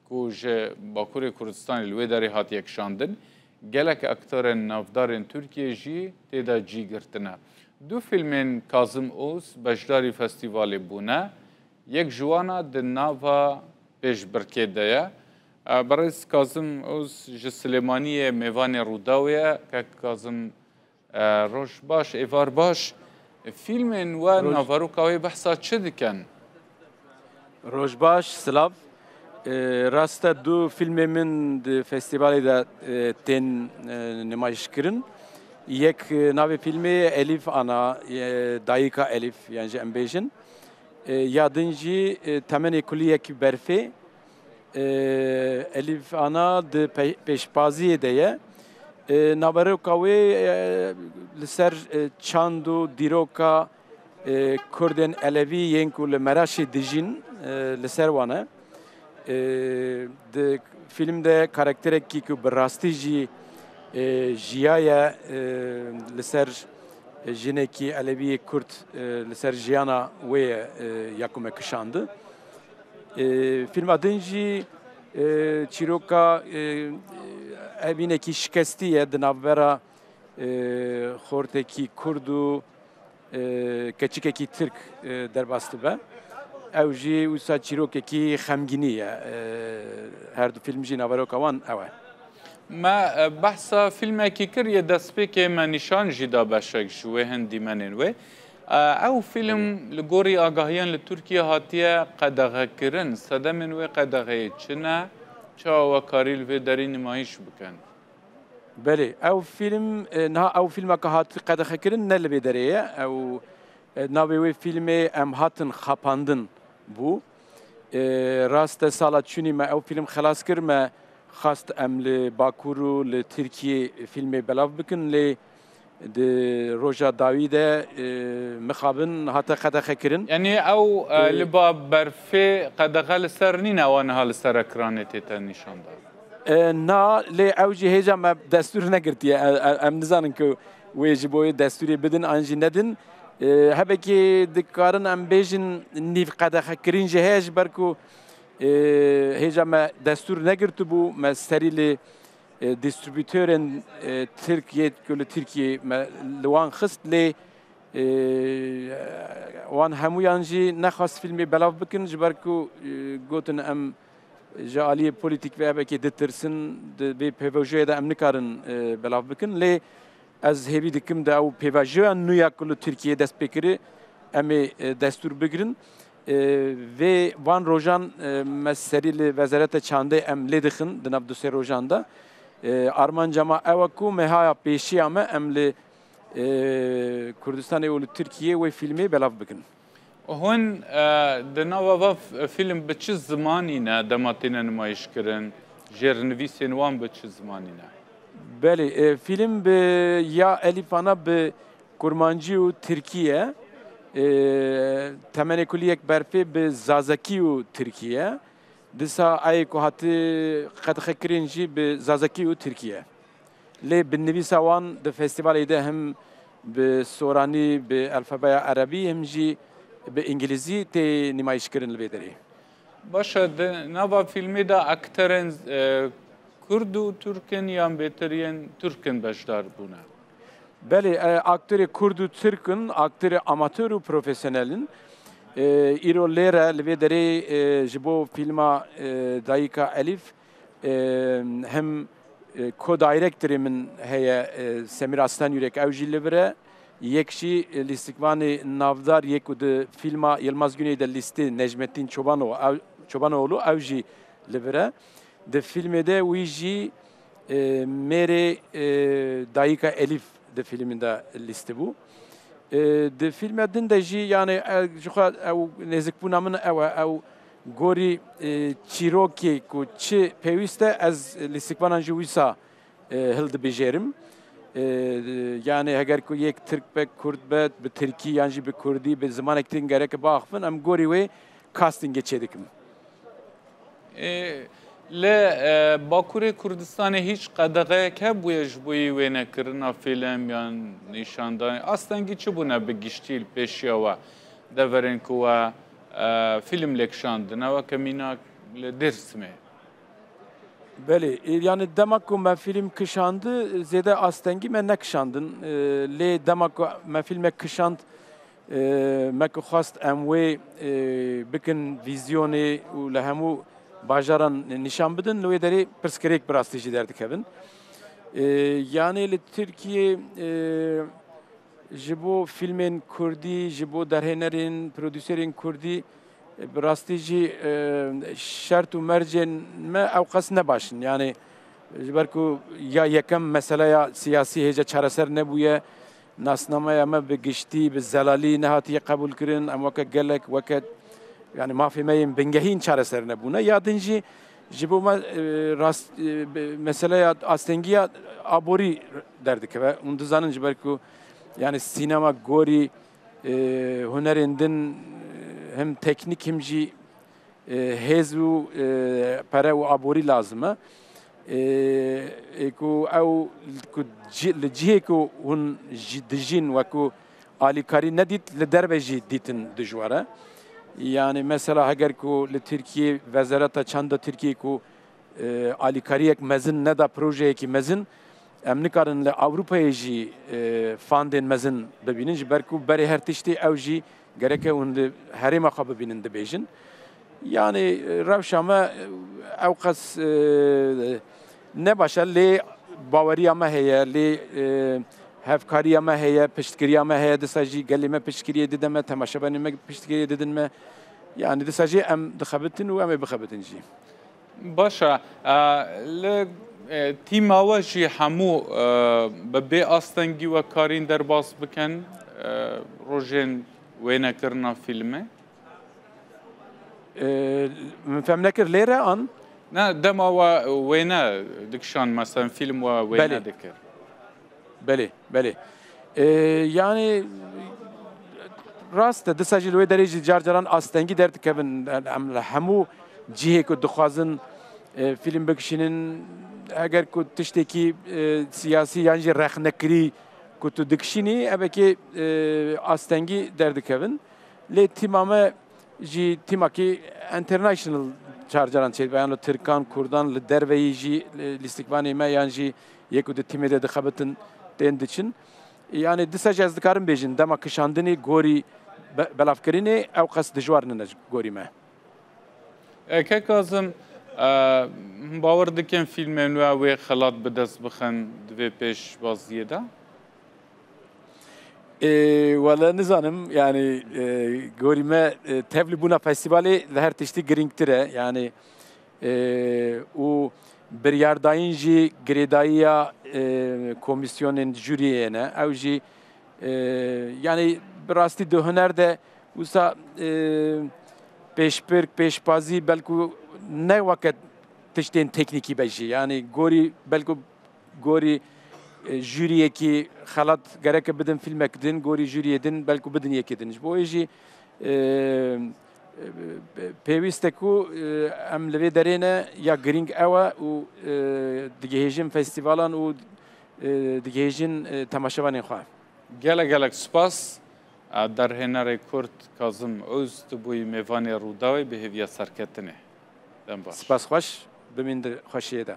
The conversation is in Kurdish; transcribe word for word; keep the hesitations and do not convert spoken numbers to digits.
ku ji Bakurê Kurdistanê li wê derê hatiye kişandin, gelek aktorên navdarên Tirkiyê jî tê de cî girtine. Du fîlmên Kazim Oz beşdarî festîvalê bûne. Yek ji wana di nava pêşbirkê de ye. E, Birêz Kazim Oz ji Silêmaniyê mêvanê Rûdawê ye. Kek Kazim, e, roj baş, êvar baş. Fîlmên we, Roj- naveroka wê behsa çi dikin? Roj baş, silav. E, rast e, du fîlmê min di festîvalê de, e, tên, e, nimayîş kirin. Yek, e, navê fîlmê Elîf Ana, e, Dayika Elîf, yan jî em bêjin. E, ya din jî, e, Temenê Kuliyek Berfê, e, Elîf Ana di pe-, pêşbaziyê de ye. E, naveroka wê, e, li ser, e, çand û dîroka, e, Kurdên Elewî yên ku li Meraşê dijîn, e, li ser wan e. E, di fîlm de karakterekî ku bi rastî jî, e, jiyaye, e, li ser jinekî Elewî Kurd, e, li ser jiyana wê ye, e, ya ku me kişandi. E, fîlma din jî, e, çîroka, e, evînekî şikestî ye di navbera, e, xortekî Kurd û, e, keçikekî Tirk, e, derbas dibe. Ew jî wisa çîrokekî xemgînî ye. E, her du fîlm jî naveroka wan ew e. Me, e, behsa fîlmekî kir, yê destpêkê me nîşan jî da beşek ji wê hin dîmenên wê. E, ew fîlm li gorî agahiyan li Tirkiye hatiye qedexekirin. Sedemên wê qedexeyê çi ne? Çawa we karî li vê derî nimayîş bikin? Belê, ew fîlm, e, niha ew fîlmeke hat qedexekirin ne li vê derê ye. Ew, e, navê wê fîlmê Em Hatin Xapandin bû. E, rast e, sala çûnî me ew fîlm xelas kir, me xwest em li Bakur û li Tirkiyê fîlmê belav bikin, lê di roja dawî de, e, mixabin hate qedexekirin. Yanî ew, e, E, li ba berfê qedexe li ser nîne, ew niha li ser ekranê tête nîşandan? E, na, lê ew jî hêja me destûr negirtiye. E, e, em nizanin ku wê ji bo wê destûrê bidin an jî nedin. E, hebekî dikarin em bêjin nîv qedexekirin jî heye, ji ber ku, e, hêja me destûr negirtibû, me serî li, e, distribûtorên, e, Tirk yê ku li Tirkiyê me li wan xist, lê, e, wan hemûyan jî nexwest fîlmê belav bikin, ji ber ku, e, gotin em ji aliyê polîtîk ve hebekê ditirsin, di vê pêvajoyê de em nikarin, e, belav bikin. Lê ez hêvî dikim di ew pêvajoya nû ya ku li Tirkiyeyê dest pê kirî, em ê, e, destûr bigirin. E, vê van rojan, e, me serî li Wezareta Çandê em lê dixin di nav du sê rojan de. E, armanca me ew e ku mehaya pêşiya me em li, e, Kurdistanê û li Tirkiyê wê fîlmê belav bikin. Hûn, e, di nava va f-, fîlm bi çi zimanî ne dema têne nimayîş kirin? Jêrnivîsên wan bi çi zimanî ne? Belê, e, fîlm bi ya Elîfana bi kurmancî û tirkî ye. E, Temenê Kuliyek Berfê bi zazakî û tirkî ye. Disa ayê ku hati qedexekirin jî bi zazakî û tirkî ye. Lê bi nivîsa wan di festîvalê de him bi soranî, bi alfabeya erebî, him jî bi îngilîzî tê nîmayîşkirin li vê derê. Baş e, di nava fîlmê de akterên, e, kurd û tirk in yan bêtir yên tirk in beşdar bûne? Belê, e, aktorê kurd û tirk in, aktorê amatör û profesyonel in. E, îro lêre li vê derê, e, ji bo fîlma, e, Dayika Elîf, e, him, e, co-directorê min heye, e, Semîr Aslan Yurek, ew jî li vir e. Yek jî, e, lîstikvanê navdar yê ku di fîlma Yilmaz Güney de lîstî, Necmettin Çobanoğlu, ew, Çobanoğlu, ew jî li vir e. Di fîlmê de wî jî, e, mêrê, e, Dayika Elîf di fîlmê de lîstî bû. E, di fîlme din de jî, yani, e, ji xwe ew nêzikbûna min ew e, ew gorî, e, çîrokê ku çi pêwîst e, ez lîstikvanan jî wisa, e, hildibijêrim. E, yani, heger ku yek tirk be, kurd be, bi tirkî yan jî bi kurdî, bi zimanek din gereke biaxivin, em gorî wê castingê çêdikim. Ê, li, e, Bakurê Kurdistanê hîç qedexeyek hebûye ji bo yî wênekirina fîlm yan nîşandanê? Astengî çi bûne bi giştî li pêşiya we, deverên ku we, e, fîlm lê kişandine, weke mînak li Dêrsimê? Belê, e, yani dema ku me fîlm kişandi, zêde astengî me nekişandin. E, lê dema ku me fîlmek kişand, e, me ku xwest em wê, e, bikin vîzyonê û li hemû bajaran nîşan bidin, li wê derê pirsgirêk bi rastî jî derdikevin. E, yani li Tirkiyê, e, ji bo fîlmên kurdî, ji bo derhênerên, prodûserên kurdî, e, bi rastî jî, e, şert û mercên me ew qas ne baş in. Yani ji ber ku ya yekem meseleya siyasî hêja çareser nebûye, nasnameya me bi giştî, bi zelalî nehatiye qebûlkirin. Em weke gelek, weke, yani mafê me yên bingehîn çareser nebûne. Ya din jî ji bo me, e, rast, e, bi, meseleya astengiya aborî derdikeve. Hûn dizanin ji ber ku yani sînema gorî, e, hunerên din, e, him teknîk him jî, e, hêz û, e, pere û aborî lazim e. E, ê ku ew ku ci-, li cihê ku hûn jî dijîn wekû alîkarî nedît, li derve jî dîtin dijwar e. Yani mesela heger ku li Tirkiyê, Wezareta Çanda Tirkiyê ku, e, alîkariyek mezin neda projeyekî mezin, em nikarin li Ewropayê jî, e, fandên mezin bibînin, ji ber ku berê her tiştî ew jî gereke hûn li herêma xwe bibînin dibêjin. Yani, e, rewşa me, e, ew qas, e, ne baş e, lê baweriya me heye, lê, e, hevkariya me heye, piştgiriya me heye, disa jî gelê me piştgiriyê dide me, temaşevanê me piştgiriyê didin me. Yani disa jî em dixebitin û em ê bixebitin jî. Baş e. E, li, e, tîma we jî hemû, e, bi bê astengî we karîn derbas bikin, e, rojên wênekirina fîlmê? E, min fem nekir lêre an? Ne, dema we wêne dikişan, mesela fîlm we wêne Belê. dikir. Belê, belê. Ee, yani rast e, disa jî li wê derê jî car caran astengî derdikevin. Em li hemû cihê ku dixwazin, e, fîlm bikişînin, eger ku tiştekî, e, siyasî yan jî rexnekirî ku tu dikişînî, evekê, e, astengî derdikevin. Lê tîma me jî tîmakî international car caran çêdibe, yan li Tirkan, Kurdan, li derveyî jî, e, lîstikvanê me yan jî yê ku di tîmê de dixebitin tên diçin. Yani disa jî ez dikarim bêjin, dema kişandinê gorî be-, belavkirinê ew qas dijwar nine ji gorî me. E, Kek Kazim, e, hûn bawer dikin fîlmên we wê xelat bi dest bixin di vê pêşbaziyê de? E, wele nizanim, yani, e, gorî me, e, tevlîbûna festîvalê li her tiştî girîngtir e. Yani, e, û biryardayîn jî girêdayiya, e, komîsyonên jûriyê ne. Ew jî, e, yani bi rastî di huner de wisa, e, pêşbirk, pêşbazî belku ne weke tiştên teknîkî be jî. Yani gorî belku gorî, e, jûriyekî xelat gereke bidin fîlmek din, gorî jûriyê din belku bidin yekê din. Ji bo wê jî, e, e, pêwîst e ku, e, em li vê derê ne, ya girîng ew e û, e, digihêjin festîvalan û, e, digihêjin, e, temaşevanên xwe. Gelek gelek spas. E, derhênerê Kurd Kazim Oz, tu bûyî mêvanê Rûdawê, bi hêviya serketinê. Dem baş. Spas xweş, bimîn di xweşiyê de.